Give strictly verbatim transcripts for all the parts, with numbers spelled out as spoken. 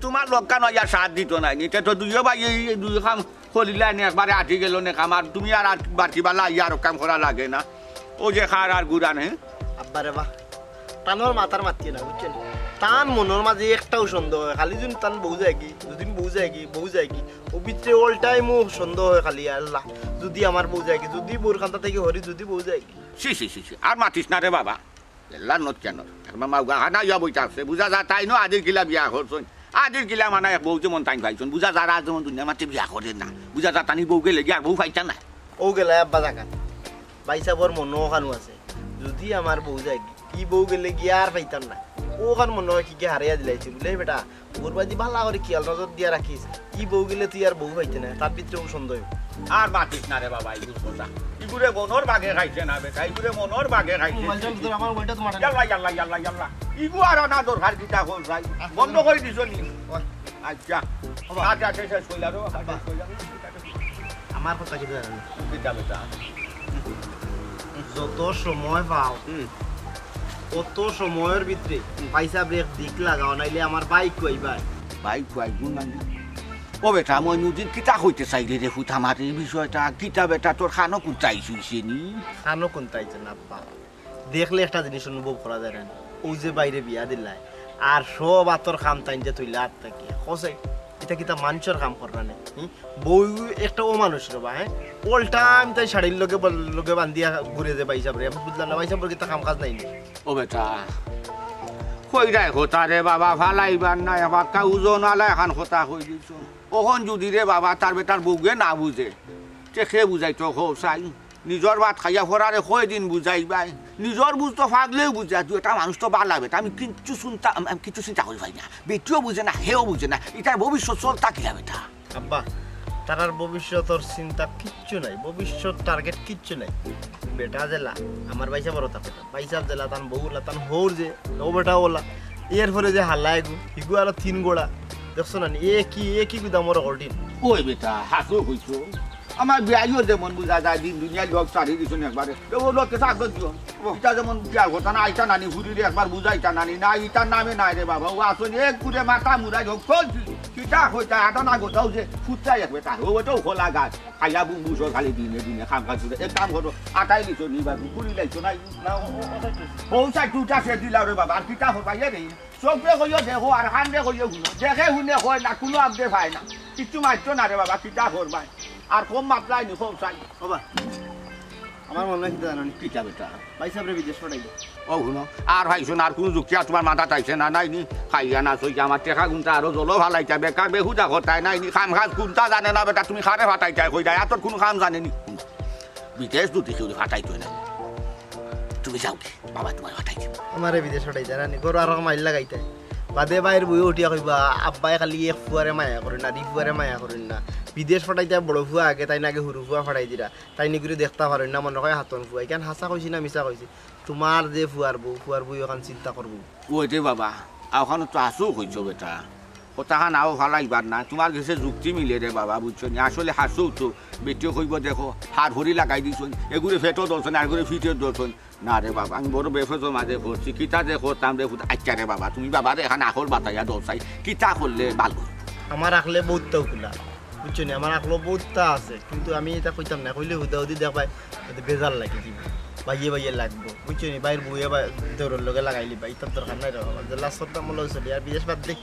তুমার লগ খান অইয়া সাথ দিতো নায় নি, তে তো দুইও ভাই এই দুই কাম করিলায় নি, একবারে আটি গেলো নে কাম। আর তুমি আর, আর বার কিবালা আইয়া আর কাম করা লাগে না। ও যে খার আর গুড়া নে। আব্বা রে বা, তানর মাথার মাতিয়ে না, বুঝছইন? তান মনর মাঝে একটাউ সন্দেহ অয়, খালি যুদি তান বউ যায়গি, যুদি বউ যায়গি, বউ যায়গি। অউ ভিতরে all time ও সন্দেহ অয় খালি, আল্লাহ, যুদি আমার বউ যায়গি, যুদি বউর কান্দা থাকি হরি, যুদি বউ যায়গি। ছি, ছি, ছি, ছি, আর মাতিস না রে বাবা। এল্লা নত কেন? একবার মাউগা খানা ইয়া বইতা আছে। বুঝা যায় তাইন আজির কিলা বিয়া করছইন। আজির কিলা মানে এক বউ যেমন তাইন পাইছইন। বুঝা যায় আর যেমন দুনিয়ার মাঝে বিয়া করে না। বুঝা যায় তানি বউ গেলেগি আর বউ পাইতা না। অউ গেলায় আব্বা জাগাত। ভাইসাবর মনো অখানো আছে। যুদি আমার বউ যায়গি, ই বউ গেলেগি আর পাইতাম না। অখান মনো অয় কিগে হারাইয়া দিলাইছে বুলে বেটা। বউর বায়দি ভালা করি খিয়াল নজর দিয়া রাখিস। ই বউ গেলে তুই আর বউ পাইতে না, তার ভিতরে অউ সন্দেহ। আর মাতিস না রে বাবা, ইগুর কথা। ইগুরে মনর বাগে খাইছে না বেটা, ইগুরে মনর বাগে খাইছে। মোবাইলটা ধর, আমার মোবাইলটা তোমার। ইয়াল্লা, ইয়াল্লা, ইয়াল্লা, ইয়াল্লা। ইগু আর আনা দরকার কিতা কর ভাই? বন্ধ করি দিছো নি? ওই। আচ্ছা। বাবা। আচ্ছা, আচ্ছা, শেষ কইলা রে, আব্বা। শেষ কইলা। আমার কথা কিতা জানো নি? কিতা বেটা? যত সময় পাও, হুম। অত সময়র ভিতরে হুম। পয়সা ব্রেক দিক লাগাও, নাইলে আমার বাইক কইবায়। বাইক কইবো না নি? ও বেটা, মইনুদ্দিন কিতা কইতে চাইলে রে ফুত আমার এই বিষয়টা? কিতা বেটা, তোর কানো কুন্তা আইছে নি? কানো কুন্তা আইছে না, আব্বা। দেখলে একটা জিনিস অনুভব করা যায় না। অউ যে ভাইরে বিয়া দিলায়, আর সব আতর কাম তাইন যে তুইলা আত থাকি। কও চাই, ইতা কিতা মানষর কাম কররা নি? হুম? বউ একটা অমানুষ রে বা, হ্যাঁ? All time তাই শাড়ির লগে বল-, লগে বান্ধিয়া ঘুরে যে ভাইসাব রে। আমি বুঝলাম না, ভাইসাবর কিতা কাম কাজ নাই নি? ও বেটা, কইরায় কথা রে বাবা, ফালাইবার না, এবাক্কা ওজন আলা এখান কথা কই দিছো। অখন যুদি রে বাবা, তার বেটার বউয়ে না বুঝে, তে কে বুঝাইতো কও চাই? নিজর ভাত খাইয়া ফরারে কয়দিন বুঝাইবায়? নিজর বুঝ তো পাগলেও বুঝে, আর দুইটা মানুষ তো বালা বেটা। আমি কিচ্ছু চিন্তা, আমি, আমি কিচ্ছু চিন্তা করি পাই না। বেটিও বুঝে না, হেও বুঝে না। ইতার ভবিষ্যৎ চলতা কিলা বেটা? আব্বা, তারার ভবিষ্যতর চিন্তা কিচ্ছু নাই, ভবিষ্যৎ টার্গেট কিচ্ছু নাই। বেটা যেলা, আমার ভাইসাবর কথা কইতাম, ভাইসাব যেলা, তান বউ অলা, তান হউর যে, ও বেটা অলা, এরপরে যে হালা এগু, ইগু আরো তিন গোড়া। দেখছো না নি? এ কি, এ কি গুদামর কঠিন। ওই বেটা, হাছাউ কইছো। আমার বিয়াইও যেমন বুঝা যায়, দিন দুনিয়ার লোক ছাড়ি দিছইন একবারে। তো ও লোককে থাকবে দিও। ইতা যেমন বিয়ার কথা না, আইতা নানি, ফুরিরে একবার বুঝাইতা নানি, না, ইতার নামে নাই রে বাবা। ও আসলে এক ঘুরে মাথা মুড়াই হোক, চলছি। কিতা কইতা, আটা না গোটাও যে ফুটতাই এক বেটা। ও তো খোলা গাছ। খাইয়া বুম বুঝো খালি দিনে দিনে, কাম কাজ করে। এক কাম করো, আটাই লিছো নি বাবু, গুলি লাইছো না, না, ও, ও, ও, ও, ও, সাইড দুটা সে দিলা রে বাবা, আর কিতা করবা, ইয়ে রে? চোখে কইও দেখো, আর কান্দে কইও হুনো। দেখে হুনে কয় না, কুনু আপদে পায় না। কিচ্ছু মারতো না রে বাবা, কিতা করবায়? আর কম মাতলাই নি, কম চাই। বাবা, আমার মনে হয় কিতা জানো নি? কিতা বেটা? ভাইসাবরে বিদেশ পাঠাই দাও। ও হুনো, আর ভাই শোন, আর কুনু যুক্তি আর তুমার মাথাত আইছে না, নাই নি? খাইয়া না, সইয়া আমার টেকা গুনতা আরো জলো ফালাইতা, বেকার বেহুদা কথায় নাই নি? কাম কাজ কুনতা জানে না বেটা, তুমি কারে ফাটাইতায় কইরায়, এতর কুনু কাম জানে নি? বিদেশ দুটি কেউ ফাটাইতো না। তুমি যাও কি? বাবা তোমার ফাটাই দিবো। আমারে বিদেশ ফাটাইতায় না নি, ঘরো আরো মাইর লাগাইতায়। বাদে বাইর বইয়ে উঠিয়া কইবা, "আব্বায় খালি এক ফুয়ারে মায়া করইন না, দুই ফুয়ারে মায়া করইন না।" বিদেশ ফাটাইতায় বড় ফুয়া আগে, তাইন আগে হুরু ফুয়া ফাটাই দিরা। তাইন ইগুরে দেখতা পারইন না, মনো কয় হাতন ফুয়া। ইখান হাছা কইছি না মিছা কইছি? তুমার যে ফুয়ার বউ, ফুয়ার বউ অখান চিন্তা করবো। ওই রে বাবা, অখান তো হাছাউ কইছো বেটা। কথাখান আও ফালাইবার না, তুমার গেছে যুক্তি মিলে রে বাবা, বুঝছো নি? আসলে হাছাউ তো, বেটিয়ে কইবো দেখো, হাড় হুড়ি লাগাই দিছইন, এগুরে পেটো ধরছইন, আর এগুরে ফিটে ধরছইন। না রে বাবা, আমি বড় বেফেজর মাঝে পড়ছি, কিতা যে করতাম রে ফুত। আইচ্ছা রে বাবা, তুমি বাবারে এখান আকল বাতাইয়া দেও চাই, কিতা করলে ভালা অইবো? আমার আকলে বউততা খুলা, বুঝছো নি? আমার আকলো বউততা আছে, কিন্তু আমি ইতা কইতাম না, কইলে হুদাহুদি দেখবায়, এতে বেজার লাগি দিবো, বাইয়ে বাইয়ে লাগবো, বুঝছো নি? বাইর বউয়ে বা দেওরর লগে লাগাইলিবা, ইতার দরকার নাই রে বাবা, যে লাস্টর দাম লই চলি, আর বিদেশ বাদ দে।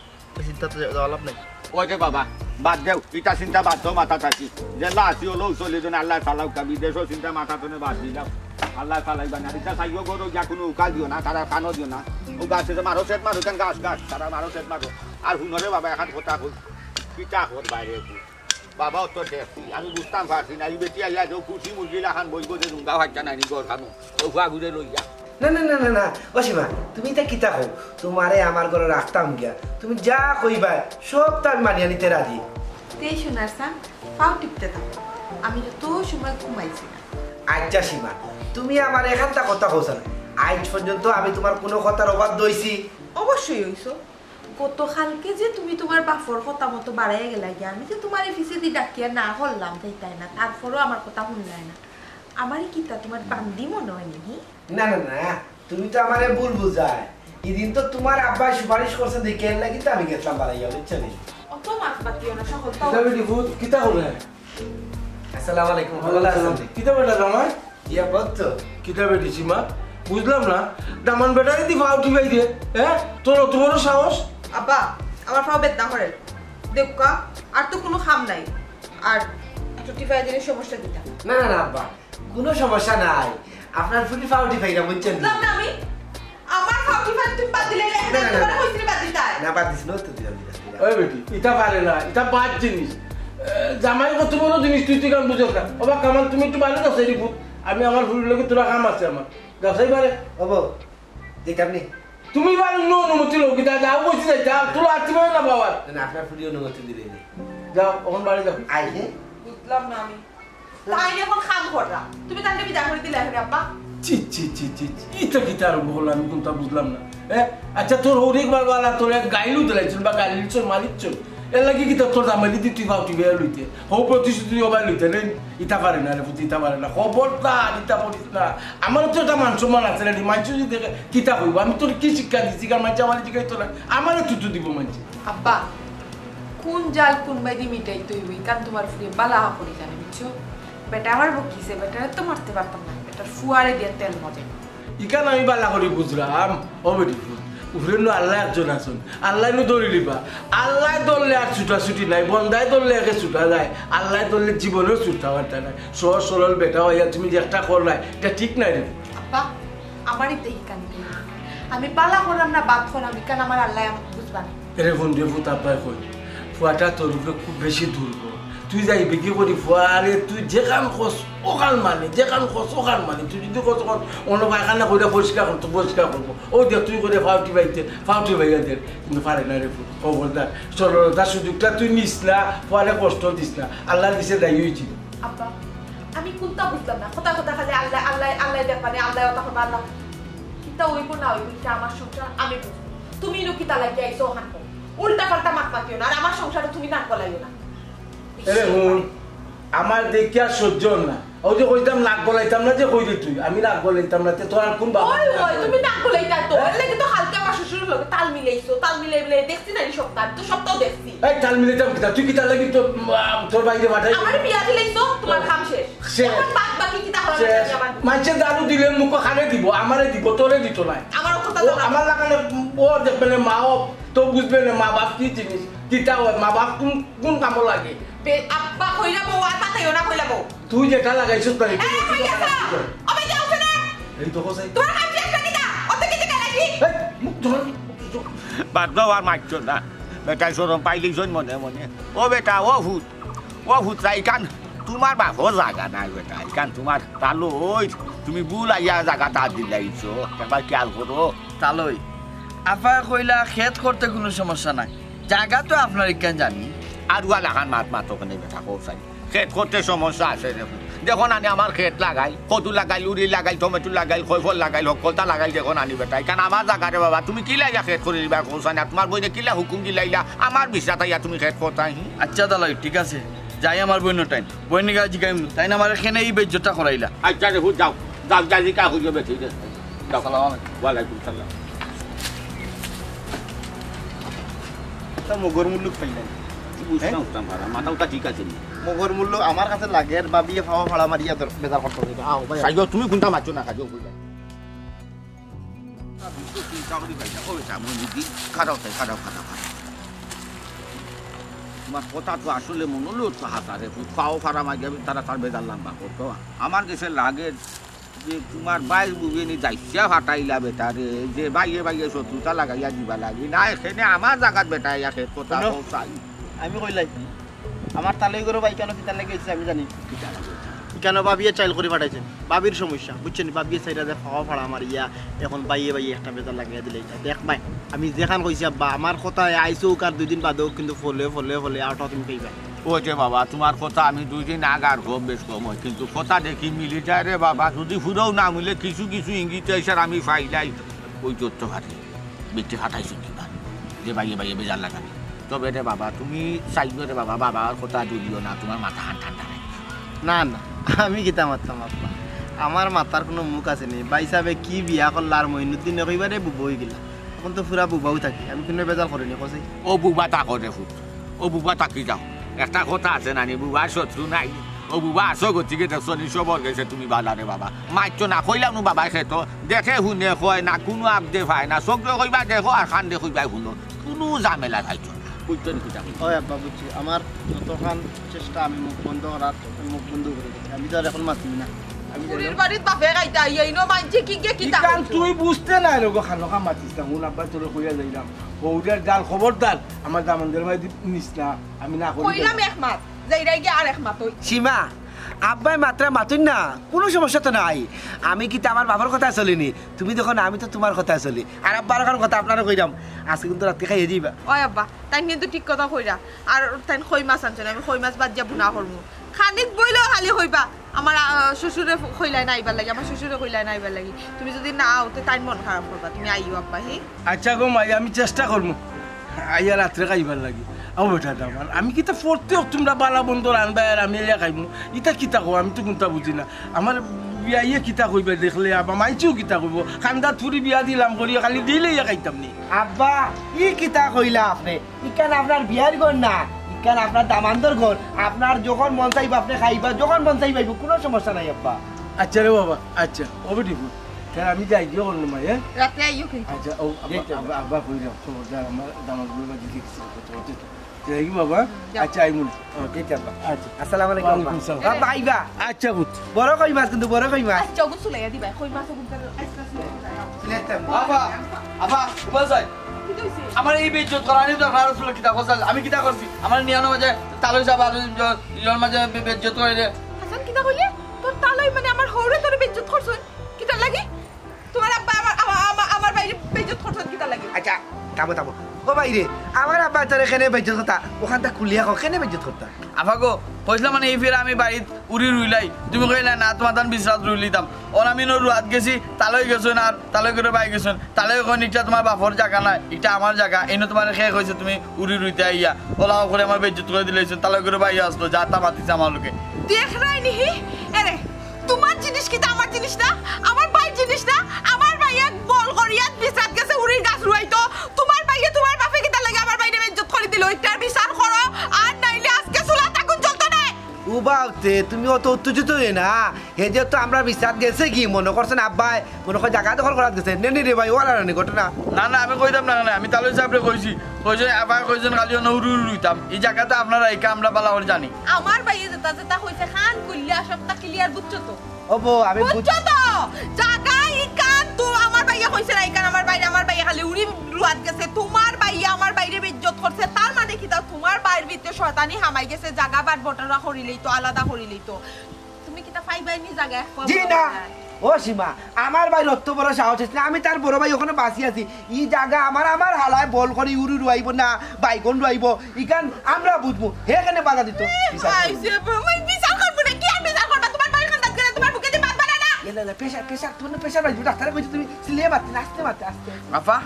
চিন্তা তো যাওয়া লাভ নাই। ওই রে বাবা, বাদ দেও, ইতা চিন্তা বাদ দেও মাথা থাকি। যেলা আছি অলাউ চলি যেন আল্লায় ফালাউক্কা, বিদেশর চিন্তা মাথা থনে বাদ দিলাও। আল্লায় ফালাইবা না, ইতা চাইও ঘরো গিয়া কুনু উকা দিও না, তারার কানো দিও না। ও গাছে যে মারো, সেট মারো, কেন গাছ, গাছ, তারা মারো, সেট মারো। আর হুনো রে বাবা, এখান কথা কই, কিতা করবায় রে? বাবাও তো দেখছি, আমি বুঝতাম পারছি না, ই বেটি আইয়া যে খুশি মুরগি লাখান বইবো যে জুঙ্গা ফাইটা নাইনি ঘর খানো, ও ফুয়া ঘুরে লইয়া। না, না, না, না, না, ও সীমা, তুমি ইতা কিতা কও? তুমারে আমার ঘরো রাখতাম গিয়া, তুমি যা কইবায়, সব তো আমি মানিয়া নিতে রাজি। তেই সোনার সান, পাও টিপতে থাকো, আমি তো সময় ঘুমাইছি না। আইচ্ছা সীমা, তুমি আমারে এখানতা কথা কও না, আইজ পর্যন্ত আমি তুমার কুনু কথার অবাধ্য অইছি? অবশ্যই অইছো। গতকালকে যে তুমি তুমার বাপর কথা মতো বাড়াইয়া গেলায় গিয়া, আমি যে তুমারে পিছেদি ডাকিয়া না করলাম, তাই তাই না, তারপরও আমার কথা হুনলায় না। আমারে কিতা তুমার বান্দি মনো অয় নি? না, না, না, তুমি তো আমারে ভুল বুঝায়। ইদিন তো তুমার আব্বায় সুপারিশ করছইন, দেখি এর লাগি তো আমি গেছলাম বাড়াইয়া, বুঝছো নি? অত মাত মাতিও না, সকল তো কিতা বেটি ফুত, কিতা করে? আসসালামু আলাইকুম, ভালা আছইন নি? কিতা বেটা জামাই? ইয়া, বুঝছো? কিতা বেটি সীমা? বুঝলাম না, দামান বেটারে দি ফাও টিপাই দে, হ্যাঁ? তোর অত বড় সাহস? আব্বা, আমার ফাও বেদনা করে। দেখুক্কা, আর তো কুনু কাম নাই। আর একটু টিপাই দিলে সমস্যা কিতা? না, না, না, আব্বা, কুনু সমস্যা নাই। আপনার ফুরি ফাও টিপাইরাম, বুঝছইন নি? বুঝলাম না আমি। আমার ফাও টিপাই তুমি বাদ দিলে, না, না, না, তোমার না। কইছি বাদ দিতায়। না, বাদ দিছি না, তো দিলাম, দিলাম, দিলাম। ওই বেটি, ইতা পারে না, ইতা বাদ জিনিস। এ, জামাই কত বড় জিনিস, তুই, তুই কেন বুঝছ না? ওবা কামাল, তুমি একটু বাইরে যাও, সেই ভূত। আমি আমার ফুরির লগে তোরা কাম আছে আমার। যাও, সেই বারে। ওবো, দেখতাম নি। তুমি বারে অন্য অনুমতি লও, কিতা যাও কইছি যাই, যাও, তোরা আছি মানে না বাবার। না, না, আপনার ফুরি অনুমতি দিলে নি। যাও, অখন বাড়ি যাও। আইলে? বুঝলাম না আমি। তাই এখন কাম কররা। তুমি তানরে বিদায় করি দিলায় কেনে, আব্বা? ছি, ছি, ছি, ছি, ছি। ইতা কিতা আরম্ভ করলা? আমি কুনতা বুঝলাম না। এ, আচ্ছা, তোর হউর একবার বালা, তোর এক গাইলু দিলাইছইন বা গাইল দিছইন, মারিছইন। এর লাগি কিতা তোর জামাইরে দি তুই ফাও টিপাইয়া লইতে? হউ প্রতিশ্রুতি তুই ওবায় লইতে নি? ইতা পারে না রে ফুত, ইতা পারে না। খবরদার, ইতা করিস না। আমারও তো একটা মান সম্মান আছে রে, মানষে যদি দেখে, কিতা কইবো? আমি তোর কি শিক্ষা দিছি? কারণ মানষে আমারে জিগাইতো না। আমারে থুতু দিবো মানষে। আব্বা, কুন জাল কুনবায়দি মিটাইতে অইবো, ইখান তোমার ফুরিয়ে বালা করি জানে, বুঝছো? বেটায় আমার বকিছে, বেটারে তো মারতে পারতাম না, বেটার ফুয়ারে দিয়া তেল মজে। ইখান আমি বালা করি বুঝরাম, ও বেটি ফুত। উপরে নু আল্লায় একজন আছইন, আল্লায় নু ধরিলিবা। আল্লায় ধরলে আর ছুটাছুটি নাই, বন্দায় ধরলে একে ছুটা যায়, আল্লায় ধরলে জীবনেও ছুটতা পারতা নায়। সহজ সরল বেটা অইয়া তুমি যে একটা করলায়, ইটা ঠিক নায় রে। আব্বা, আমারে ইতা হিকানি দেইন। আমি বালা কররাম না বাদ কররাম, ইখান আমার আল্লায় আমারে বুঝবা না। এরে হুন রে ফুত, আব্বায় কইন, ফুয়াটা তোর উপরে খুব বেশি দুর্বল। তুই যাইবে কি করি ফুয়ারে, তুই যেখান কস ওখান মানে, যেখান কস ওখান মানে। তুই যদি কস অখান অন্য পায়খানা কইরা পরিষ্কার করতো, পরিষ্কার করবো। ও দেখ, তুই করে ফাও টিপাইতে, ফাও টিপাইয়া দের। কিন্তু পারে না রে ফুত, খবরদার। সরলতার সুযোগটা তুই নিস না, ফুয়ারে কষ্ট দিস না। আল্লায় দিছে, দায়ী অইছি। আব্বা, আমি কুনতা বুঝলাম না। কথা কথা খালি আল্লায়, আল্লায়, আল্লায় দেখবা নে, আল্লায় ওটা করবা, আল্লায়। কিতা অইবো না অইবো, ইটা আমার সংসার, আমি বুঝবো। তুমি নু কিতা লাগি আইছো ওখান কও? উল্টা পাল্টা মাত মাতিও না, আর আমার সংসারে তুমি নাক গলাইও না। এরে হুন, আমার দেখিয়া সহ্য অর না। ওই যে কইতাম নাক গলাইতাম না যে কইলি তুই, আমি নাক গলাইতাম না, তে তোর আর কুন বাবা? ওই, ওই, তুমি নাক গলাইতায় তো, এর লাগি তো কালকে আমার শ্বশুরর লগে তাল মিলাইছো, তাল মিলাই মিলাই দেখছি না এই সপ্তাহ, আমি তো সপ্তাহ দেখছি। এই তাল মিলাইতাম কিতা? তুই কিতার লাগি তোর, আহ, তোর বাইরে পাঠাই? আমারে বিয়া দিলাইছো, তোমার কাম শেষ। শেষ। এখন বাদ বাকি কিতা করা শেষ। লাগে আমার? মানষে দারু দিলে মুখো খানে দিব, আমারে দিব, তোরে দিত নায়। আমার কথা ও জানা। আমার লাগালে ও দেখবে না, মা ও তো বুঝবে না, মা বাপ কি জিনিস, কিতা হয়, মা বাপ কোন, কোন কামো লাগে। বে-, আব্বা কইলা বউ, আর পাতাইও না কইলা বউ। তুই যেটা লাগাইছস না, এই, কই গেছো? ও ভাই, যাও শুনে। এই তো কোথায়? তোমার কাম শেষ নাকি না? অত কিছু কেন লাগি? এই, মুখ ধর, মুখ ধর। বাদ দাও, আর মারছো না। বেটায় শরম পাইলিছইন মনে মনে। ও বেটা, ও ফুত, ও ফুতরা, ইখান তোমার বাপর জাগা নায় বেটা, ইখান তোমার তালই, তুমি ভুল আইয়া জাগাটা দিলাইছো, একবার খেয়াল করো। তালই, আফায় কইলা খেত করতে কুনু সমস্যা নাই, জাগা তো আপনার ইখান জানি। আর ওয়া লাখান মাত মাতো কেনে বেটা, কও চাই। খেত করতে সমস্যা আছে রে। দেখো না নি আমার খেত লাগাইল, কদু লাগাইল, উরি লাগাইল, টমেটো লাগাইল, কয়ফল লাগাইল, হক্কলতা লাগাইল, দেখো না নি বেটা। ইখান আমার জাগা রে বাবা, তুমি কিলা ইয়া খেত করি দিবা, কও চাই না? তোমার বইনে কিলা হুকুম দিলাইলা, আমার বিছরাত আইয়া তুমি খেত করতায়, হি? আচ্ছা তালই, ঠিক আছে, যাই আমার বইনর টাইন। বইনরে গিয়া জিগাইমু, তাইন আমারে কেনে ই বেইজ্জতটা করাইলা। আচ্ছা রে, যাও, যাও, যাও, জিকা করিও বেটি রে। যাও। আসসালামু আলাইকুম। ওয়ালাইকুম সালাম। তা মগর মুল্লুক পাইলাম। বুঝতাম, হ্যাঁ? বুঝতাম পারা, মাথা উঠা ঠিক আছে নি? মগর মুল্লুক আমার কাছে লাগে, আর ভাবিয়ে ফাও ফাড়া মারিয়া দর-, বেজার করতে হবে। আও ভাই। সাইগো, তুমি কুনটা মারছো না, কাজে কইলা। চিন্তা করি পাই না। ও বেটা, মনে দি, খাড়াও তাই, খাড়াও, খাড়াও, খাড়াও। তোমার কথা তো আসলে মনে হলো তো হাতারে, ফাও ফাড়া মারিয়া তারা তার বেজার লম্বা করতো। আমার কাছে লাগে যে তোমার বাইর বুঝে নি যাইয়া ফাটাইলা বেটারে, যে বাইয়ে বাইয়ে শত্রুতা লাগাইয়া দিবা লাগি। না, এখানে আমার জাগাত বেটা ইয়া খেত কথা হুনো। কও চাই। আমি কইলাই, আমার তালই গরু ভাই কেন কিতার লাগি হইছে আমি জানি। কিতা লাগে? কেন ভাবিয়ে চাইল করি ফাটাইছে? ভাবির সমস্যা, বুঝছেন? ভাবিয়ে চাইরা যে ফাও ফাড়া মারিয়া, এখন বাইয়ে বাইয়ে একটা বেজার লাগাইয়া দিলে এটা। দেখ ভাই, আমি যেখান কইছি আব্বা, আমার কথায় আইসো কার দুই দিন বাদেও কিন্তু ফলে, ফলে, ফলে আউটা তুমি পাইবা। ওই যে বাবা, তোমার কথা আমি দুই দিন আগ আর গম বেশ কম হয়, কিন্তু কথা দেখি মিলি যায় রে বাবা। যদি ফুরাও না মিলে, কিছু কিছু ইঙ্গিত ইশারা আমি পাইলাই, ওই তথ্য পারি। বেটি ফাটাইছো কিবা, যে বাইয়ে বাইয়ে বেজার লাগানি। তবে রে বাবা, তুমি চাইও রে বাবা, বাবার কথা দুলিও না, তোমার মাথা হান ঠান্ডা নাই। না, না, আমি কিতা মারতাম আব্বা? আমার মাথার কোনো মুখ আছে নি। ভাই সাহেবে কি বিয়া করলা আর মইনুদ্দিনে কইবারে বুবো হই গেলা। অখন তো পুরা বুবাউ থাকি, আমি কুনু বেজাল করিনি, কওছে। ও বুবা থাকো রে পুত, ও বুবা থাকি যাও। একটা কথা আছে নানি, বুবার শত্রু নাই। ও বুবা আছো গতিকে দেখছো নি, সবর গেছে তুমি বালা রে বাবা। মাইচ্ছ না, কইলাম নু বাবায় খেতো, দেখে হুনে কয় না, কুনু আবদে পায় না। চোখরে কইবা দেখো আর কানরে কইবা হুনো, কুনু ঝামেলা থাইতো না। বুঝছো নি কিতা? ওই আব্বা, বুঝছি, আমার যতখান চেষ্টা আমি মুখ বন্ধ করার, আমি মুখ বন্ধ করে দিচ্ছি। আমি তো আর এখন মাতি না। আমি পুরীর বাড়িত বাপে খাইতা, এই নো মানছে কি কে কিতা ইখান করছো? তুই বুঝতে নাই রে গো, খানো খা মাতিস না, হুন আব্বা তোরে কইয়া যাইলাম। বউটার ডাল খবরদার, আমার দামান্দর ভাই দি-, নিস না, আমি না করি কইলাম এক মাত, যাইরাই গিয়া আর এক মাত ওই। সীমা, আব্বায় মাতরা মাতুন না, কুনু সমস্যা তো নাই। আমি কিতা আমার বাবার কথা চলিনি, তুমি দেখো না, আমি তো তুমার কথা চলি। আর আব্বার অখান কথা আপনারে কইরাম, আজকে কিন্তু রাতকে খাইয়া দিবা। ওই আব্বা, তাইন কিন্তু ঠিক কথা কইরা। আর তাইন কই মাছ আনছইন, আমি কই মাছ বাজিয়া ভুনা করমু। খানিক বইলেও খালি কইবা, আমার, আহ, শ্বশুরে ফ-, কইলায় না আইবার লাগি, আমার শ্বশুরে কইলায় না আইবার লাগি। তুমি যুদি না আও, তে তাইন মন খারাপ করবা। তুমি আইও আব্বা, হি? আচ্ছা গো মাই, আমি চেষ্টা করমু আইয়া রাত্রে খাইবার লাগি। আও বেটা দামান, আমি কিতা ফরতে অক তুমরা বালা বন্দর আনবায় আর আমি আইয়া খাইমু? ইতা কিতা কও, আমি তো কুনতা বুঝি না। আমার বিয়াইয়ে কিতা কইবা দেখলে, আবার মাইনষেও কিতা কইবো? কান্দাত ফুরি বিয়া দিলাম করি, খালি দিলে ইয়া খাইতাম নি। আব্বা, ই কিতা কইলা আপনে? ইখান আপনার বিয়ার ঘর না, ইখান আপনার দামান্দর ঘর। আপনার যখন মন চাইবো আপনে খাইবা, যখন মন চাইবো আইবো, কুনু সমস্যা নাই আব্বা। আচ্ছা রে বাবা, আচ্ছা, ওবে ঠিক। তাহলে আমি যাই গিয়া করলাম, হ্যাঁ? রাতে আইও কিন্তু। আচ্ছা, ও, আব্বা, আব্বা, আব্বা, কই যাও? খবরদার, আমার দামান্দর বাড়ি দেখছি, কত হচ্ছে তো। যাই কি বাবা? যাও। আচ্ছা, আইমু না। জি, আব্বা। আচ্ছা। আসসালামু আলাইকুম, আব্বা। ওয়ালাইকুম সালাম। আব্বা, আইবা। আচ্ছা, পুত। বড় কই মাছ কিন্তু, বড় কই মাছ। আচ্ছা, ওগু চুলাইয়া দিবা। কই মাছ ওগু তার আইসক্রিম চুলাইয়া দিবা। চুলাইতাম। আব্বা, আব্বা, উবাল যাই। কি কইছে? আমার এই বেইজ্জত করানি দরকার আছিল কিতা ফসল? আমি কিতা করছি? আমার নিয়ানো মাঝে তালই সাবা, ইয়র মাঝে বে-, বেইজ্জত করে দে। হাসান, কিতা কইলে? তোর তালই মানে আমার হউরে তোরে বেইজ্জত করছইন? কিতার লাগি? তোমার আব্বা আমার, আমা-, আমা-, আমার বাইরে বেইজ্জত করছইন কিতার লাগি? আচ্ছা, থামো, থামো। ও বাইরে, আমার আব্বা তোরে কেনে বেইজ্জত করতা? অখানতা খুলিয়া কও, কেনে বেইজ্জত করতা? আফা গো, কইছিলাম মানে এই ফিরা আমি বাড়িত উরি রুইলাই। তুমি কইলা না, তোমার ধান বিছরাত রুইলিতাম। অর আমি নু রুয়াত গেছি, তালই গেছইন আর তালই করে বাই গেছইন। তালই কইন, "ইটা তোমার বাপর জাগা নায়, ইটা আমার জাগা।" এইন তোমার কে কইছে তুমি উরি রুইতে আইয়া? অলা করে আমার বেইজ্জত করে দিলাইছইন, তালই করে বাই আসলো, যা তা মাতিছে আমার লগে। দেখরায় নিহি? এরে, তোমার জিনিস কিতা আমার জিনিস না? আমার ভাইর জিনিস না? আমার ভাইয়ে বল করিয়া বিছরাত গেছে উরির গাছ রুয়াইতো। তোমার ভাইয়ে, তোমার বাপে কিতার লাগি আমার ভাইরে বেইজ্জত করি দিলো? ইটার বিচার করো, আর নাইলে আজকে চুলাত আগুন জ্বলতো নায়। উবাউতে, তুমি অত উত্তেজিত অইও না। হে যেহেতু আমরার বিছরাত গেছে গি, মনো করছইন আব্বায়, মনো কয় জাগা দখল করাত গেছে। নে, নে রে ভাই, অলা নানি ঘটনা। না, না, আমি কইতাম না, না, আমি তালই সাবরে কইছি। কইছে, আব্বায় কইছইন খালি অনো উরি উরি রুইতাম। ই জাগাত আপনারা এই কামরা বালা করি জানি। আমার ভাইয়ে যেতা যেতা কইছে, কান খুলিয়া সবতা clear বুঝছো তো? ও বউ, আমি বুঝ- বুঝছো তো? জাগা ইখান তো আমার ভাইয়ে কইছে না, ইখান আমার ভাইরে, আমার ভাইয়ে খালি উরি রুয়াত গেছে। তোমার ভাইয়ে আমার ভাইরে বেইজ্জত করছে, তার মানে কিতা? তোমার ভাইর ভিতরে শয়তানি হামাই গেছে, জাগা বাট বটরা করিলিতো, আলাদা করিলিতো। তুমি কিতা পাইবায় নি জাগা এক পা জি না। বড় জাগা? ও সীমা, আমার ভাইর অত বড় সাহস অইছে না, আমি তার বড় ভাই অখনো বাঁচি আছি। ই জাগা আমার, আমার হালায় বল করি উরি রুয়াইবো না, বাইগন রুয়াইবো, ইখান আমরা বুঝমু, হে কেনে বাধা দিতো? বিচার করমু। আইছে, বিচার করমু না, কিতা বিচার করবা? তোমার ভাইর কান্দাত গেলে তোমার বুকেদি বাত বাড়ে না। এ না, না, pressure, pressure, তোমার না pressure বাড়িবো, ডাক্তারে কইছে তুমি চিল্লাইয়া মাততে না, আস্তে মাততে, আস্তে। আফা,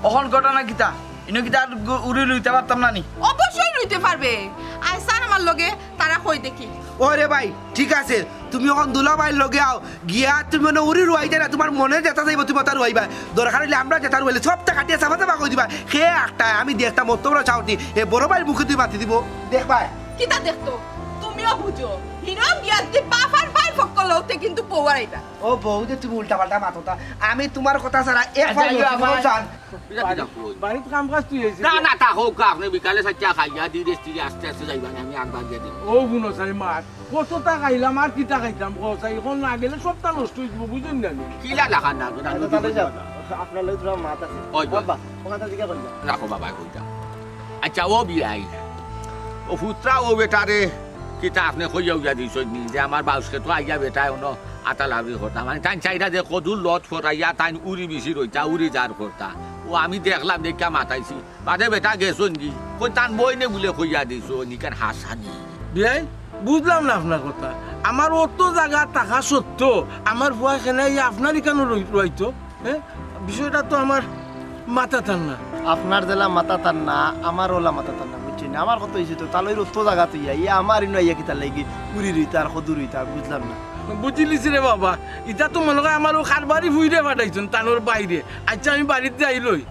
অখন ঘটনা কিতা? ইনো কিতা আর গু-, উরি রুইতে পারতাম না নি? অবশ্যই রুইতে পারবে। আয় স্যার আমার লগে, তারা কই দেখি। ওরে ভাই, ঠিক আছে, তুমি অখন দুলাভাইর লগে আও, গিয়া তুমি অনো উরি রুয়াইতায় না, তোমার মনে যেতা যাইবো তুমি অতা রুয়াইবায়। দরকার অইলে আমরা যেতা রুয়াইলে সবতা কাটিয়া চাপা চাপা করি দিবায়। কে একটা আমি দেখতাম অত বড় সাহস নি, এ বড় ভাইর মুখে তুমি মাতি দিবো, দেখবায়। কিতা দেখতো? তুমিও বুঝো, হিনো গিয়া যদি বাপ আর ভাইর পক্ষ লও তে কিন্তু বউ হারাইবা। ও বউ যে তুমি উল্টা পাল্টা মাতো তা, আমি তোমার কথা ছাড়া এক আচ্ছা, পা আইও লড়তে আমার। চান। এটা কিতা কই? বাড়িত কাম কাজ তুই আইছিস? না, না, তা হোক, আপনে বিকালে চাইচ্চা খাইয়া দি, রেস্ট দিয়ে আস্তে আস্তে যাইবা না, আমি আগবার গিয়া দিই। ও বুনো চাই মাত, কততা খাইলাম আর কিতা খাইতাম? কও চাই, অখন না গেলে সবতা নষ্ট অই যিবো, বুঝইন না নি? কিলা লাখান না, না, না, তাহলে যাও। আপনার লগে থুড়া মাত আছে। ওই, ওই। আব্বা, অখানতা জিগা করি যাও। রাখো বাবা, কই যাও। আচ্ছা, ও বিয়াই, ও ফুতরা, ও বেটারে, কিতা আপনে কইয়া উইয়া দিছইন নি যে আমার বাউসকে তো আইয়া বেটায় অনো আতালাবি করতা, মানে তাইন চাইরা যে কদুর লত ফরাইয়া তাইন উড়ি বিচি রইতা, উড়ি যার করতা, ও আমি দেখলাম, দেখিয়া মাতাইছি। বাদে বেটা গেছইন গি, কই তান বইনে বুলে কইয়া দিছইন, ইখান হাছা নি। বিয়াই, বুঝলাম না আপনার কথা। আমার অত জাগা থাকা সত্ত্বেও আমার ফুয়া কেনে আইয়া আপনার ইখানো রই-, রইতো? হ্যাঁ? বিষয়টা তো আমার মাথাত আর না। আপনার যেলা মাথাত আর না, আমার অলা মাথাত আর না, বুঝছইন নি? আমার কথা অইছে তো, তালইর অত জাগা থইয়া, ইয়া আমার ইনো আইয়া কিতার লাগি উড়ি রইতা আর কদু রইতা, বুঝলাম না। বুঝিলিছি রে বাবা, ইতা তো মনো কয় আমার অউ কারবারি ফুড়িরে পাঠাইছইন, তানর বাইরে। আচ্ছা, আমি বাড়িত যাই লই।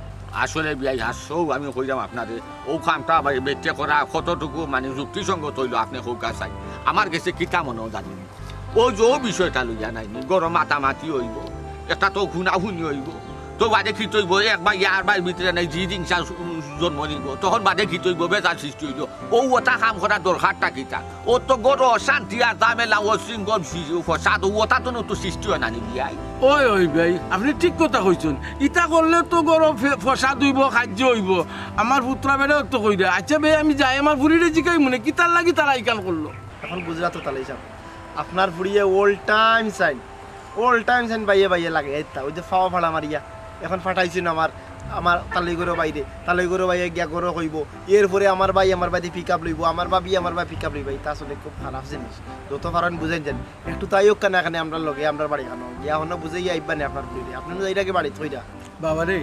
আসলে বিয়াই হাসছেও আমি কইরাম আপনারে, অউ কামটা বেটিয়ে করা কতটুকু মানে যুক্তিসঙ্গত অইলো আপনে কউক্কা চাইন। আমার গেছে কিতা মনো জানি না। অউ যে অউ বিষয়টা লইয়া নাইনি, গরম মাতামাতি অইবো, একটা তো হুনাহুনি অইবো, তো বাদে কিতা অইবো, এক ভাই আর ভাইর ভিতরে নাই, জিদ হিংসা জন্ম নিবো, তখন বাদে কিতা অইবো, বেজাল সৃষ্টি অইলো। অউ অটা কাম করার দরকারটা কিতা? অউ তো গরো অশান্তি আর ঝামেলা, অশৃঙ্খল সি-, ফসাদ, অউ অটা তো নতুন সৃষ্টি অয় না নি বিয়াই। ওই, ওই ভাই, আপনে ঠিক কথা কইছইন। ইতা করলে তো গরো ফে-, ফসাদ অইবো, কাইজ্জা অইবো। আমার পুত্রা বেটাও তো কইরা। আইচ্ছা ভাই, আমি যাই, আমার ফুরিরে জিকাইমু নে, কিতার লাগি তারা ইখান করলো? এখন বুঝরা তো তাইলে হিসাব। আপনার ফুরিয়ে all time চাইন, all time চাইন বাইয়ে বাইয়ে লাগে। এই তা, ওই যে ফাওয়া ফাড়া মারিয়া, এখন ফাটাইছইন আমার, আমার তালই গরো বাইরে, তালই গরো বাইরে গিয়া গরো কইবো। এরপরে আমার ভাই আমার বাড়িতে pick up লইবো, আমার ভাবি আমার বাড়ি pick up লইবা। ইতা আসলে খুব খারাপ জিনিস। যত পারইন বুঝাইন যান। একটু তাই অউক্কা না কেনে আমরার লগে, আমরার বাড়ি খানো। গিয়া হনো বুঝাইয়া আইবা নে আপনার ফুরিরে। আপনে যাইরা কি বাড়িত কইরা? বাবারে,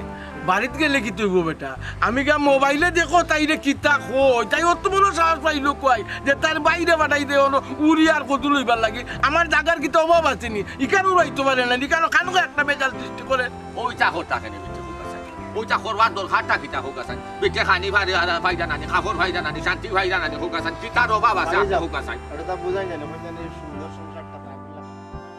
বাড়িত গেলে কিতা অইবো বেটা? আমি গিয়া মোবাইলে দেখো তাইরে কিতা কই, তাই অত বড় সাহস পাইলো কই যে তার বাইরে পাঠাই দে অনো উড়ি আর কদু লইবার লাগি। আমার জাগার কিতা অভাব আছে নি? ইখানও রইতো পারে না, ইখানও খানকে একটা বেজাল সৃষ্টি করে। অউ ইতা করতা কেনে বেটি কউক্কা চাইন? অউ ইতা করবার দরকারটা কিতা কউক্কা চাইন? বেটি খানি ফারে আর ফাইদা নানি, কাপড় ফাইদা নানি, শান্তি ফাইদা নানি কউক্কা চাইন? কিতার অভাব আছে আপনে কউক্কা চাইন? এটা তো বুঝাই যায় না, বুঝাই যায় না, এই সুন্দর সংসারটা থাকলে।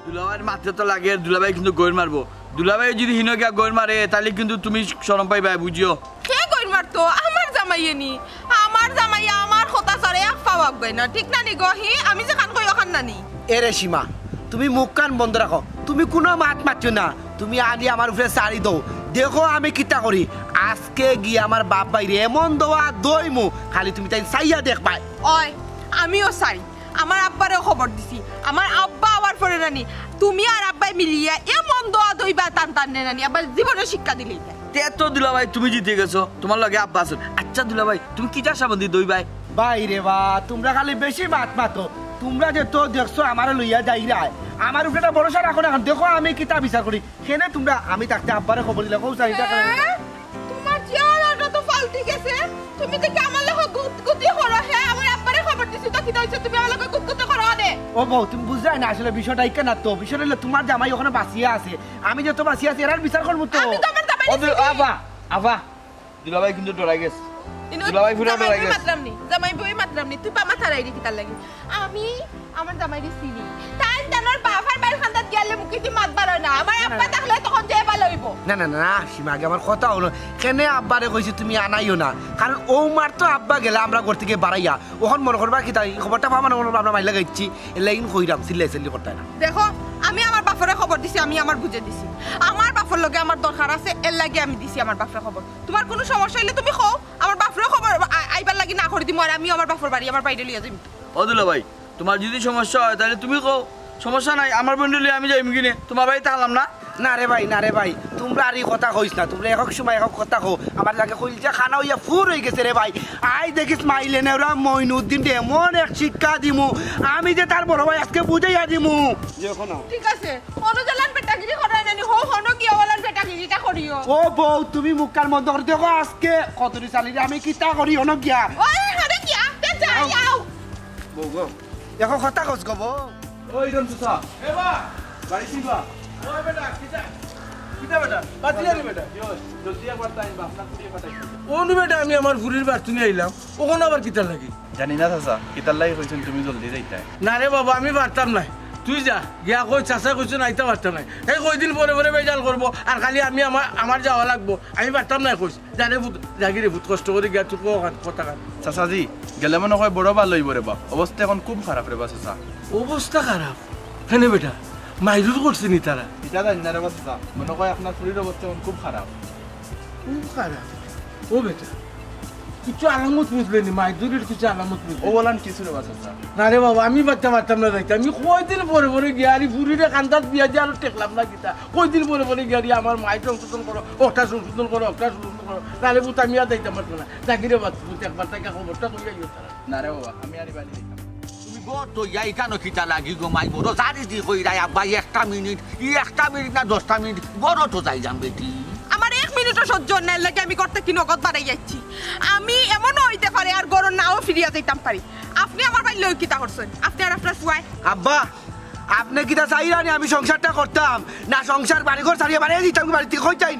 দুলাভাইর মাতে তো লাগে, দুলাভাই কিন্তু গইর মারবো। দুলাভাই যদি হিনো গিয়া গইর মারে, তাইলে কিন্তু তুমি শরম পাইবায়, বুঝিও। কে গইর মারতো? আমার জামাইয়ে নি। আমার জামাইয়ে আমার কথা ছাড়া এক পাও আগায় না। ঠিক না নি গো? হি, আমি যেখান কই অখান না নি। এরে সীমা, তুমি মুখখান বন্ধ রাখো। তুমি কুনু মাত মাতিও না। তুমি আনি আমার উপরে ছাড়ি দেও। দেখো আমি কিতা করি। আজকে গিয়া আমার বাপ ভাইরে এমন দোয়া দইমু, খালি তুমি তাইন চাইয়া দেখবায়। ওই, আমিও চাই। আমার আব্বারেও খবর দিছি। আমার আব্বা আওয়ার পরে নানি, তুমি আর আব্বায় মিলিয়া এমন দোয়া দইবা টান টান নে নানি, আবার জীবনে শিক্ষা দিলে। তে তো দুলাভাই, তুমি জিতে গেছো, তুমার লগে আব্বা আছইন। আইচ্ছা দুলাভাই, তুমি কিতা সম্বন্ধে দইবায়? ভাই রে বা, তুমরা খালি বেশি মাত মাতো। তুমরা যে তো দেখছো আমারে লইয়া যাইরায়, আমার উপরে একটা ভরসা রাখো না। এখন দেখো আমি কিতা বিচার করি। কেনে তুমরা আমি থাকতে আব্বারে খবর দিলা, কও চাইটা কেনে? হ্যাঁ? তুমার চেহারাটা তো পাল্টি গেছে। তুমি দেখি আমার লগে গুতগুতি করো, হে আমার আব্বারে খবর দিছি তো কিতা অইছে, তুমি আমার লগে গুতগুতি করো আনে। ও বউ, তুমি বুঝরায় না আসলে বিষয়টা ইখান না তো। বিষয়টা অইলো তুমার জামাই অখনো বাঁচিয়া আছে, আমি যে তো বাঁচিয়া আছি, এরার বিচার করমু তো। আমি তো আমার জামাই ও বি-, আবা, আবা, দুলাভাই কিন্তু ডরাই গেছে। ইনো দুলাভাই পুরা জামাই ডরাই বই গেছে। মাতরাম নি, জামাই বই মাতরাম নি, তুই পা মাথা রাইলি কিতার লাগি? আমি আমার জামাইরে চিনি। তাইন তানর বাফর বাড়ির কান্দাত গিয়ালে মুখেদি মাত বারয় না। আমার আব্বা থাকলে তখন যে ভালা অইবো। না, না, না, না, সীমা, আগে আমার কথা হুনো। কেনে আব্বারে কইছি তুমি আনাইও না? কারণ অউ মার তো আব্বা গেলা আমরা ঘর থাকি বারাইয়া। অখন মনো করবা কিতা, ই খবরটা পাওয়া মানে মনো করবা আমরা মাইর লাগাইছি। এরলাগি কইরাম, চিল্লাই চিল্লি করতায় না। দেখো, আমি আমার বাফরে খবর দিছি, আমি আমার বুঝে দিছি। আমার বাফর লগে আমার দরকার আছে, এরলাগি আমি দিছি আমার বাফরে খবর। তুমার কুনু সমস্যা অইলে তুমি কও, আমার বাফরে খবর আ-, আইবার লাগি না করি দিমু, আর আমিও আমার বাফর বাড়ি, আমার ভাইরে লইয়া যাইমু। ও দুলাভাই, তুমার যদি সমস্যা অয়, তাইলে তুমি কও, সমস্যা নাই, আমার বইনরে লইয়া আমি যাইমু কিনে, তুমার বাড়িত থাকলাম না। না রে ভাই, না রে ভাই, তুমরা আর ই কথা কইছ না, তুমরা একক সময় একক কথা কও, আমার লাগে কইলজা কানা অইয়া ফুর অইগেছে রে ভাই। আই দেখিস মাইলে নেওরা মইনুদ্দিনরে এমন এক শিক্ষা দিমু, আমি যে তার বড় ভাই আজকে বুঝাইয়া দিমু। ঠিক আছে, অনো যেলান বেটাগিরি করো নানি, হো হনো গিয়া অলান বেটাগিরিটা করিও। ও বউ, তুমি মুখখান বন্ধ করি দেখো, আজকে কতরি চালিরে আমি কিতা করি, হনো গিয়া। ওই, হনো গিয়া, তে যাই, আও। বউ গো, এখন কথা কস গো বউ। ওই রঞ্জু সাহেব। এ বা। বাড়ি কি বা? ওই বেটা, কিতা? কিতা বেটা? বাতি আনি বেটা। জলদি একবার তাই বাপ না পুড়িয়ে পাঠাই। অনু বেটা, আমি আমার ফুরির বাড়ি তুনি আইলাম। অখন আবার কিতার লাগি? জানি না চাচা, কিতার লাগি কইছইন তুমি জলদি যাইতায়। না রে বাবা, আমি পারতাম নায়। তুই যা, গিয়া কই চাচা কইছইন আইতা পারতাম নায়। হে কয়দিন পরে পরে বেজাল করবো, আর খালি আমি আমার, আমার যাওয়া লাগবো। আমি পারতাম নায় কইছ। যা রে পুত, যাগি রে পুত, কষ্ট করি গিয়া তুই কও খান, কথা খান। চাচাজি, গেলে মনো কয় বড় ভালা অইবো রে বা। অবস্থা এখন খুব খারাপ রে বা চাচা। অবস্থা খারাপ? কেনে বেটা? মাইরুর করছে নি তারা? ইটা জানি না রে বা চাচা। মনো কয় আপনার ফুরির অবস্থা এখন খুব খারাপ। খুব খারাপ? ও বেটা, কিছু আলামত বুঝলে নি? মাইরুরির কিছু আলামত বুঝলে? ও বলান কিছু রে বা চাচা। না রে বাবা, আমি পারতাম পারতাম না যাইতে। আমি কয়দিন পরে পরে গিয়া আর ই ফুরিরে কান্দাত বিয়া দিয়া আর ঠেকলাম না কিতা। কয়দিন পরে পরে গিয়া আর ই আমার মাইর সংশোধন করো, ওটা সংশোধন করো, ওটা সংশোধন করো। না রে পুত, আমি আর যাইতাম পারতাম না। যাগি রে বা পুত, একবার তাইকা খবরটা কইয়া আইও তারা। না রে বাবা, আমি আর ই বাড়ি যাইতাম না। তুমি গো তো ইয়া ইখানো কিতা লাগি গো মাই বড়? জারি দি কইরায় আব্বা একটা মিনিট, ই একটা মিনিট না দশটা মিনিট, গরো তো যাইলাম বেটি। আমার এক মিনিটও সহ্য অর না, এরলাগি আমি ঘর থাকি নগদ বারাই আইছি। আমি এমনও অইতে পারে আর গরো নাও ফিরিয়া যাইতাম পারি। আপনে আমার ভাইর লগে কিতা করছইন? আপনে আর আপনার ফুয়ায়? আব্বা, আপনে কিতা চাইরা নি আমি সংসারটা করতাম? না সংসার বাড়িঘর ছাড়িয়া বারাই দিতাম কি বাড়ি থাকি? কই চাইন?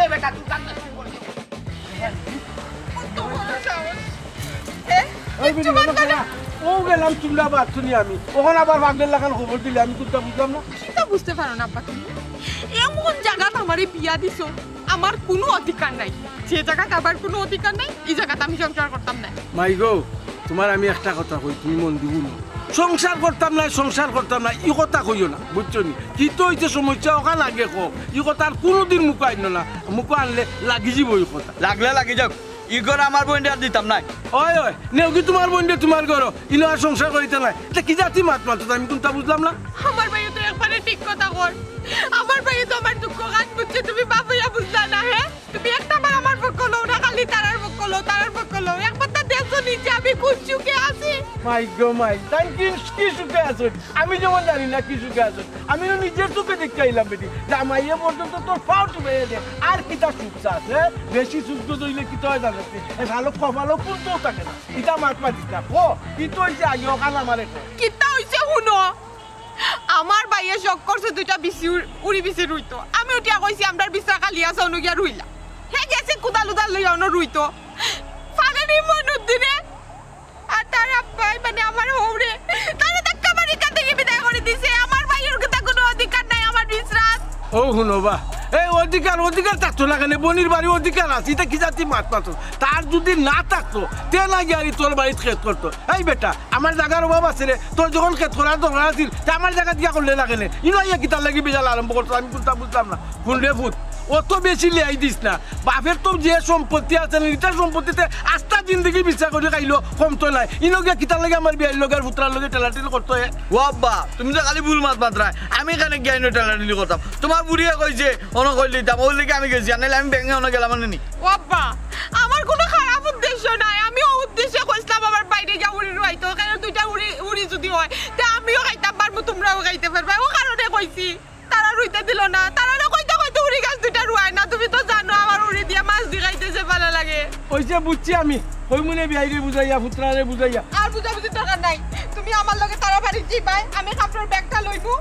এ বেটা, তুই কান্না শুরু করে দিলি। কত বড় সাহস। এ? ওই কিচ্ছু বিনি, বাদ ওখানে না। ও গেলাম, তোমরা বাদ শুনি আমি। ওখানে আবার পাগলের লাখান খবর দিলে আমি কুন্তা বুঝলাম না। কিতা বুঝতে পারো না আব্বা তুমি? এমন জাগাত আমারে বিয়া দিছো, আমার কুনু অধিকার নাই। যে জাগাত আমার কুনু অধিকার নাই, ই জাগাত আমি সংসার করতাম না। মাই গো, তুমার আমি একটা কথা কই, তুমি মন দি হুনো। সংসার করতাম না, সংসার করতাম না, ই কথা কইও না, বুঝছো নি? কিতা অইছে সমস্যা, ওখান আগে কও। ই কথা আর কুনুদিন মুখো আইনো না, মুখো আনলে লাগি যিবো ই কথা। লাগলে লাগি যাউক, ই ঘর আমার বইনরে আর দিতাম নায়। ওই, ওই, নেওগি তুমার বইনরে তুমার ঘরো, ইনো আর সংসার করিতা নায়। ইতা কি জাতি মাত মাতো, আমি কুন্তা বুঝলাম না। আমার ভাইয়ে তো একবারে ঠিক কথা কর। আমার ভাইয়ে তো আমার দুঃখ গান বুঝছে, তুমি বাপ অইয়া বুঝলা না, হে? তুমি একটা বার আমার পক্ষ লও না, খালি তারার পক্ষ লও, তারার পক্ষ লও। একবার তা দেখছো নি? কোন সুখে আছি? মাই গো মাই, তাইন কি, কি সুখে আছইন? আমি যেমন জানি না কি সুখে আছইন। আমি তো নিজর চউখে দেখিয়া আইলাম বেটি, জামাইয়ে পর্যন্ত তোর পাও টিপাইয়া দে। আর কিতা সুখ চাস, হে? বেশি সুখ তো অইলে কিতা অয় জানস নি? এই ভালা কপালও কুন্তাও থাকে না। ইতা মাত মাতিস না। ও, কিতা অইছে আগে অখান আমারে ক। কিতা অইছে হুনো? আমার ভাইয়ে শখ করছে দুইটা বিচি উড়-, উড়ি বিচি রুইতো। আমি উঠিয়া কইছি, "আমরার বিচরা খালি আছে, অনো গিয়া রুইলা।" হে গেছে কুদাল উদাল লইয়া অনো রুইতো। ফালানি মইনুদ্দিনে আর তার আব্বায়, মানে আমার হউরে, তারে ধাক্কা মারি কান থাকি বিদায় করি দিছে। আমার ভাইর কিতা কুনু অধিকার নাই আমার বিচরাত? ও হুনো বা, এই অধিকার, অধিকার থাকতো না কেনে? বইনর বাড়ি অধিকার আছে, ইতা কি জাতি মাত মাতো? তার যুদি না থাকতো, তে না গিয়া আর তোর বাড়িত খেত করতো। এই বেটা, আমার জাগার অভাব আছে রে, তোর যখন খেত করার দরকার আছিল, তে আমার জাগাত গিয়া করলে না কেনে? ইনো আইয়া কিতার লাগি বেজাল আরম্ভ করতো, আমি কুন্তা বুঝলাম না। হুন রে ফুত, অত বেশি লেয়াই দিস না। বাপের তো যে সম্পত্তি আছে না, ইটার সম্পত্তিতে আস্তা জিন্দেগি বিচরা করি খাইলো, কম তো নায়। ইনো গিয়া কিতার লাগি আমার বিয়াইর লগে আর ফুতরার লগে ঠেলাঠেলি করতো হে? ও আব্বা, তুমি তো খালি ভুল মাত মাতরায়। আমি কেনে গিয়া ইনো ঠেলাঠেলি করতাম? তুমার বুড়িয়ে কইছে, অনো কইল দিতাম, অউ লাগি আমি গেছি, আর নাইলে আমি ব্যাঙে অনো গেলাম না নি। ও আব্বা, আমার কুনু খারাপ উদ্দেশ্য নাই, আমি অউ উদ্দেশ্যে কইছলাম আমার ভাইরে গিয়া উড়ি রুয়াইতো, কারণ দুইটা উড়ি, উড়ি যুদি অয়, তে আমিও খাইতাম পারমু, তুমরাও খাইতে পারবায়, অউ কারণে কইছি। তারা রুইতে দিলো না, তারারে কইতে কইতে উড়ি গাছ দুইটা রুয়ায় না, তুমি তো জানো আমার উড়ি দিয়া মাছ দি খাইতে যে ভালা লাগে। অইছে বুঝছি আমি, কইমুনে বিয়াইরে বুঝাইয়া, ফুতরারে বুঝাইয়া। আর বুঝাবুঝির দরকার নাই, তুমি আমার লগে তারার বাড়িত যাইবায়, আমি কাপড়র ব্যাগটা লইমু,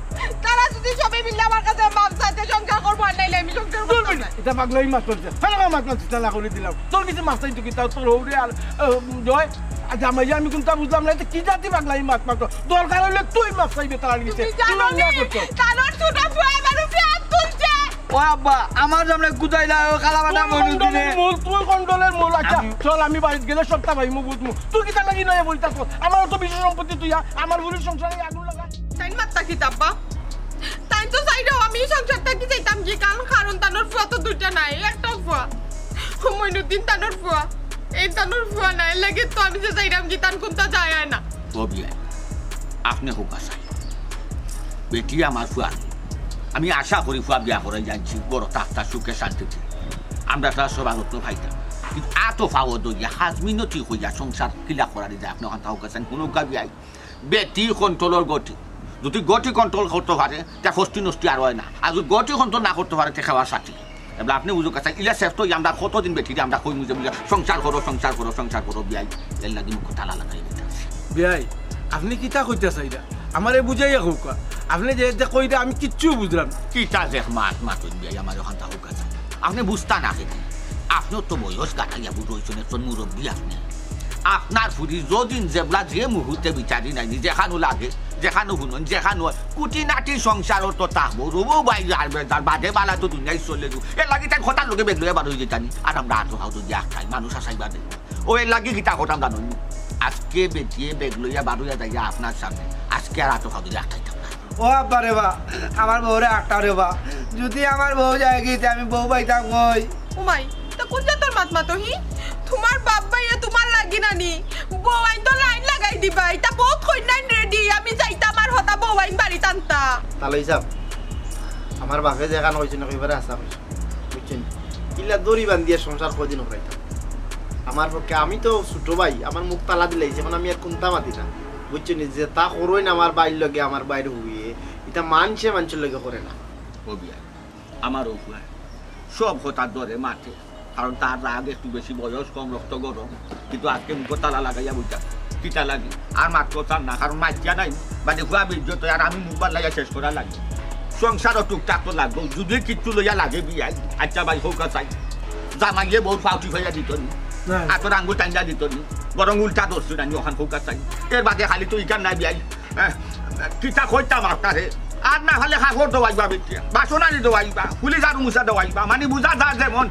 তারা যুদি সবে মিললে আমার কাছে মাফ চাইতে সংসার করবো, আর নাইলে আমি সংসার করতাম না। ইতা পাগলামি মাত মাতিস না, পাগলামি মাত মাতিস না, না করি দিলাম। তোর গেছে মাফ চাইতো কিতা, তোর হউরে আর, আহ, জয়, আর জামাইয়ে আমি কুন্তা বুঝলাম না, ইতা কি জাতি পাগলামি মাত মাতো? দরকার অইলে তুই মাফ চাইবে তারার গেছে। তুমি জানো নি, তারার ছোট ফুয়া আমার উপরে হাত তুলছে। ও আব্বা, আমার সামনে কুদাইলা, ও কালা বাটা মইনুদ্দিনে। মূল, তুই কন্ডলের মূল। আচ্ছা, আমি চল, আমি বাড়িত গেলে সবটা পাইমু, বুঝমু। তুই কিতার লাগি নয় বলতাস? আমার অত বেশি সম্পত্তি তুই আ-, আমার বুড়ির সংসারে আগুন লাগা। তাইন মাত্তা কিতা আব্বা? তাইন তো চাইলেও আমি এই সংসার থাকি যাইতাম কি? কারণ, কারণ তানর ফুয়া তো দুইটা নাই, একটাও ফুয়া। মইনুদ্দিন তানর ফুয়া, এই তানর ফুয়া নাই, লাগে তো আমি যে যাইরাম কি তান কুন্তা যায় আয় না। ও বিয়াই, আপনে কউক্কা চাই। বেটি আমার ফুয়া, আমি আশা করি ফুয়া বিয়া করাই জানছি, বড় থাকতা সুখে শান্তিতে। আমরা তো আর সবার যত্ন পাইতাম। কিন্তু আতো ফাও দইয়া, হাজমি নতি কইয়া সংসার কিলা করানি যায়, আপনে অখানতা কউক্কা চাই, হুনউক্কা বিয়াই। বেটি কন্ট্রোলর গটি। যুদি গটি কন্ট্রোল করতো পারে, তে ফষ্টি নষ্টি আর অয় না। আর যুদি গটি কন্ট্রোল না করতো পারে, তে খেওয়া সাথী। এবলা আপনে বুঝউক্কা চাই, ইলা শেষ তো আমরা কতদিন বেটিরে আমরা কইমু যে বুঝা, "সংসার করো, সংসার করো, সংসার করো", বিয়াই। এর লাগি মুখো তালা লাগাই দিতে আছে। বিয়াই, আপনে কিতা কইতা চাইরা? আমারে বুঝাইয়া কউক্কা। আপনে যে, যে কইরা আমি কিচ্ছু বুঝলাম না। কিতা যে মাত মাতইন বিয়াই, আমারে অখানতা কউক্কা চাই। আপনে বুঝতা না কেনে? আপনে তো বয়স গাটাইয়া বুড়া অইছইন, একজন মুরব্বি আপনে। আপনার ফুরি যদিন যেবলা যে মুহূর্তে বিচারি নাইনি, যেখানো লাগে, যেখানো হুনইন, যেখানো অয়, কুটিনাটি সংসারো তো থাকবো, রবো ভাই আর বেজার, বাদে বালা তো দুনিয়াই চলে দু। এর লাগি তাইন কথার লগে বেগ লইয়া বার অই যাইতানি, আর আমরা আতো ফাও দইয়া আটকাই, মানুষ আছাই বাদে। ও এর লাগি কিতা করতাম জানইন? আজকে বেটিয়ে বেগ লইয়া বার অইয়া যাইয়া আপনার সামনে, আজকে আর আতো ফাও দইয়া আটকাইতাম না। ও আব্বা রে বা, আমার বউরে আটকাও রে বা। যুদি আমার বউ যায়গি, তে আমি বউ পাইতাম কই? উমাই, তা কুন জাতর মাত মাতো হি? তুমার বাপ ভাইয়ে তুমার লাগি নানি বউ আইন তো লাইন লাগাই দিবা। ইতা বউত কইন্যাইন রেডি, আমি যাইতাম আর হতা বউ আইন বাড়িত আনতা। তালই সাব, আমার বাপে যেখান কইছইন, একেবারে হাছা কইছইন, বুঝছইন? ইলা দড়ি বান্ধিয়া সংসার কয়দিন করাইতাম? আমার পক্ষে, আমি তো ছোট ভাই, আমার মুখ তালা দিলাইছে, এখন আমি আর কুন্তা মাতি না, বুঝছইন? যেতা করইন আমার ভাইর লগে, আমার ভাইর হউয়ে, ইতা মানষে মানষর লগে করে না। ও বিয়াই, আমার অউ ফুয়ায় সব কথার ডরে মাতে, কারণ তার রাগ একটু বেশি, বয়স কম, রক্ত গরম, কিন্তু আজকে মুখো তালা লাগাইয়া বইতা। কিতা লাগি? আর মাততো চার না, কারণ মাতিয়া নাই, মানে ফুয়া বেইজ্জত অয়, আর আমি মুখ বাড়াইয়া শেষ করা লাগি। সংসারও টুকটাক তো লাগবো, যুদি কিচ্ছু লইয়া লাগে বিয়াই, আচ্ছা ভাই, কউক্কা চাই, জামাইয়ে বউর ফাও টিপাইয়া দিতো নি, না। আতর আঙ্গুল টাইনা দিতো নি, বরং উল্টা ধরছইন নানি, অখান কউক্কা চাই। এর বাদে খালি তো ইখান নাই বিয়াই। এহ, কিতা কইতাম আপনারে? আর না হলে কাপড় ধোয়াইবা বেটিয়ে, বাসন আনি ধোয়াইবা, ফুলি ঝাড়ু মুছা ধোয়াইবা, মানে বুঝা যায় যেমন।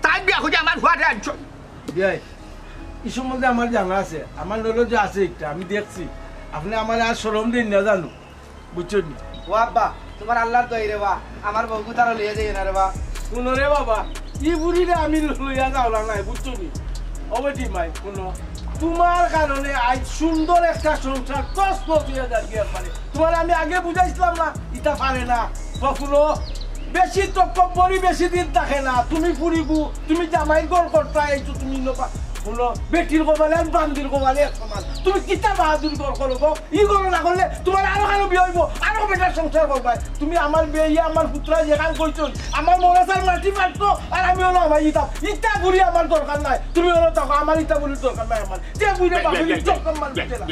তাইন বিয়া করি আমার ফুয়ারে আনছইন। বিয়াই, ই সম্বন্ধে আমার জানা আছে, আমার knowledge আছে একটা, আমি দেখছি। আপনে আমারে আর শরম দেইন না জানো, বুঝছইন নি? ও আব্বা, তুমার আল্লার দোয়াই রে বা, আমার বউগুতারে লইয়া যাইও না রে বা। হুনো রে বাবা, ই বুড়িরে আমি লইয়া যাওরা নায়, বুঝছো নি? ও বেটি মাই, হুনো, তুমার কারণে আইজ সুন্দর একটা সংসার তছনছ অইয়া যারগি একবারে। তুমারে আমি আগে বুঝাইছলাম না, ইতা পারে না। তো হুনো, বেশি তকব্বরি বেশি দিন থাকে না। তুমি ফুরিগু, তুমি জামাইর ঘর করতায় আইছো, তুমি নবা। হুনো, বেটির কপালে আর বান্দির কপালে এক সমান। তুমি কিতা বাহাদুরি কর করো গো? ই করো না করলে তুমার আরো কানো বিয়া অইবো, আরো বেটার সংসার করবায়। তুমি আমার বিয়াইয়া, আমার পুত্রা যেখান কইছইন, আমার মনে চার মাটি ফাটতো, আর আমি অইলো আমার ইতা, ইতা বুড়ি আমার দরকার নাই। তুমি অইলো থাকো, আমার ইতা বুড়ির দরকার নাই আমার। যে বুড়ি বাপের ইজ্জত সম্মান দিতে না।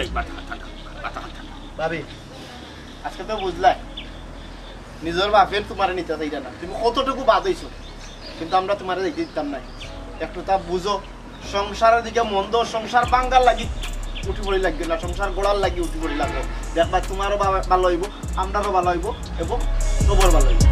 ভাবি, আজকে তো বুঝলাই, নিজর বাপে তুমারে নিতা চাইরা না। তুমি কতটুকু বাদ অইছো, কিন্তু আমরা তুমারে যাইতে দিতাম নায়। একটু তা বুঝো, সংসারর দিকে মন্দ, সংসার ভাঙ্গার লাগি উঠি পড়ি লাগবে না, সংসার গড়ার লাগি উঠি পড়ি লাগবো। দেখবা, তুমারও বা-, ভালা অইবো, আমরারও ভালা অইবো এবং সবর ভালা অইবো।